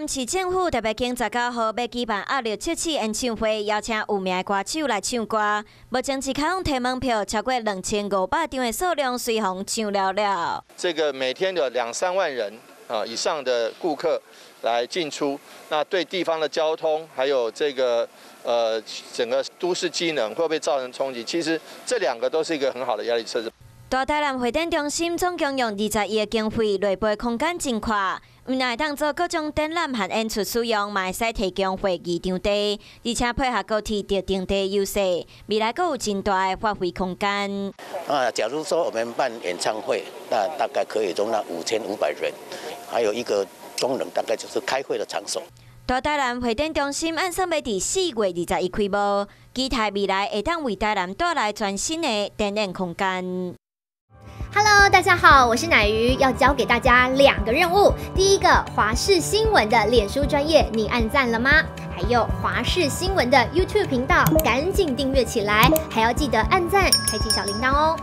南市政府特別經19號欲舉辦壓力測試演唱會，邀請有名的歌手來唱歌。目前只開放提門票超過2500張的數量，隨予搶了了。這個每天有兩三萬人啊以上的顧客來進出，那對地方的交通還有這個整個都市機能會不會造成衝擊？其實這兩個都是一個很好的壓力測試。大台南會展中心總共用21億經費，內部空間真闊，毋但會當做各種展覽和演出使用，嘛會使提供會議場地，而且配合高鐵特定地優勢，未來閣有真大的發揮空間。啊，假如說我們辦演唱會，那大概可以容納5500人，還有一個功能大概就是開會的場所。大台南會展中心按算欲佇4月21開幕，期待未來會當為台南帶來全新的展演空間。 Hello，大家好，我是乃瑜，要交給大家兩個任務。第一個，華視新聞的臉書專頁，你按讚了嗎？還有華視新聞的 YouTube 頻道，趕緊訂閱起來，還要記得按讚，開啟小鈴鐺哦。